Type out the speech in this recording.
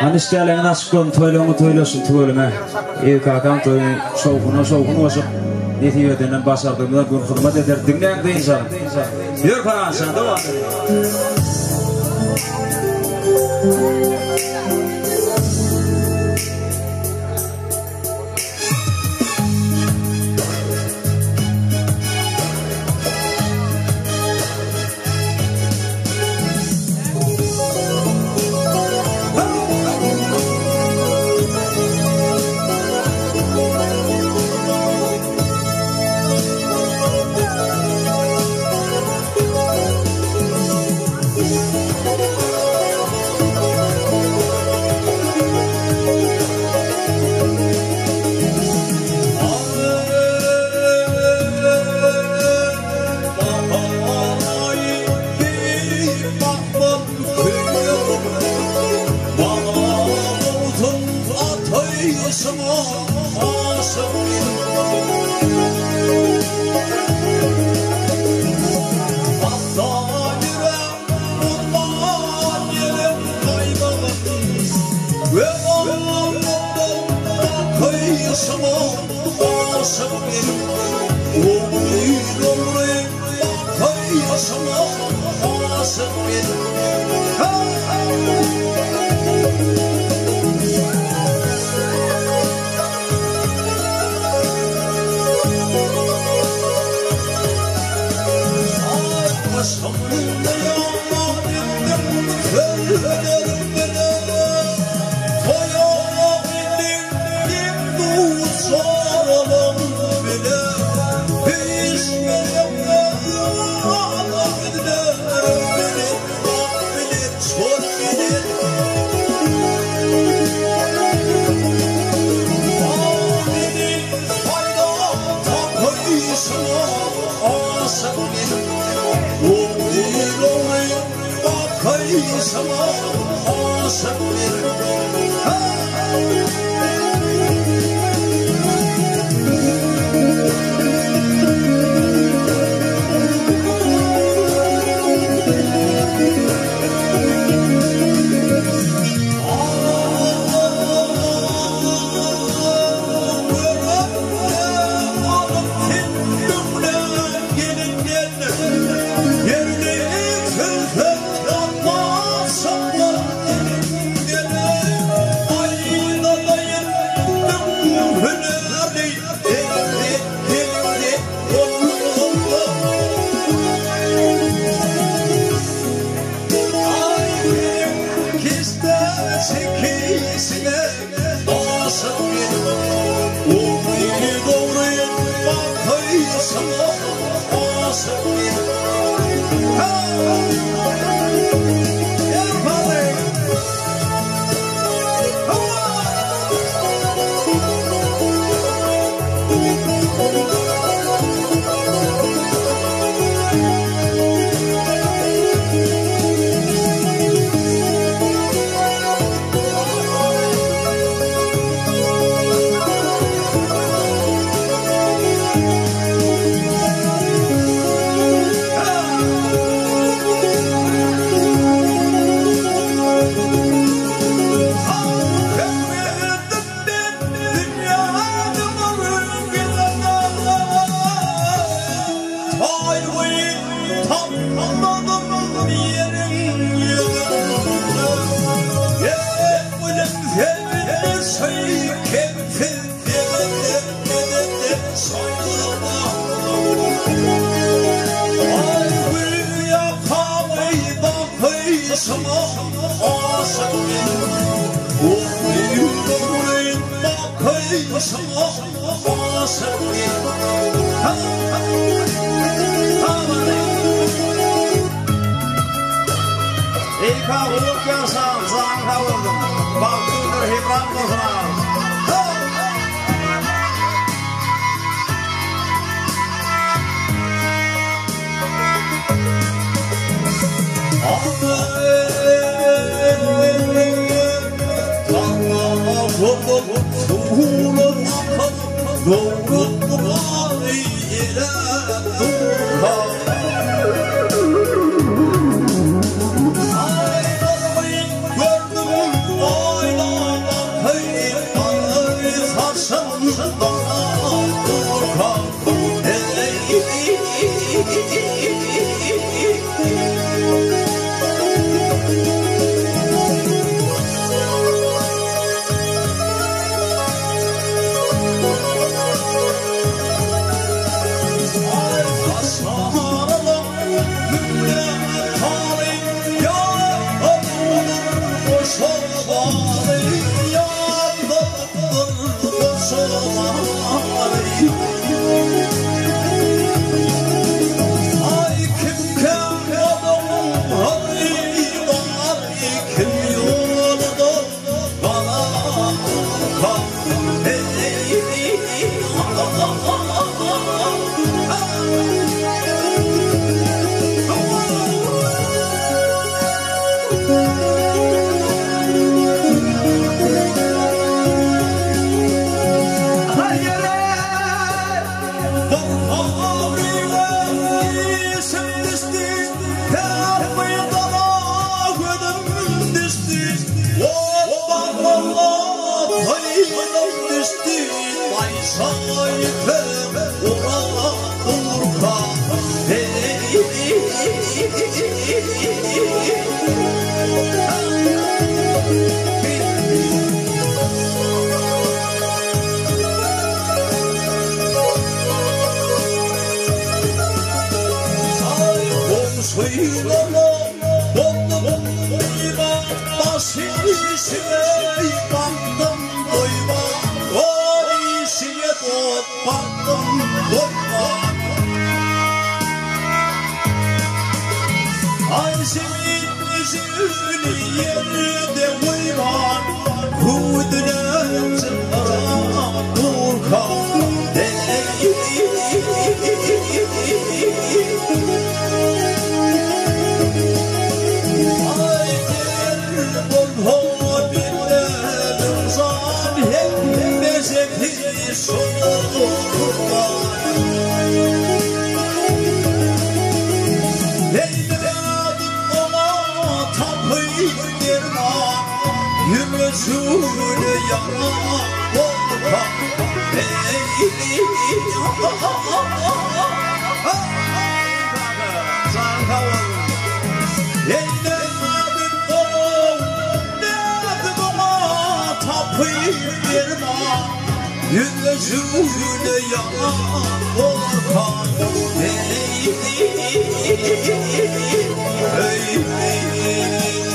Hany işdäleňiz açyk bolsun, toýlaryňyz toýlaşsyn tüweleme. Eziz kakam toýuny şowhuna şowhun goşup, nesip edenden başardygymyza gün hyzmat eder. Diňläň dynç alyň. Ýör Paranşa, dowam edeliň. düşdi, Ot bagryma pylym düşdi, Maýsa ýüpek orap durka, Aý, goňşylara boldum diwan, Baş işime bakdym doýman, Oý, işiňe dot bakdym doýman. Aý, jigit jigini ýerde goýman, Hüwdüläp çykaran durka, Aý, der bolsa bendäniň jan, Hemmejesi şoňa gurban. Eýledim oňa tapyp derman, Ýüreşüne ýara bolka, Eýledim oňa tapyp derman, Ýüreşüne ýara bolka, Eý, eý, eý.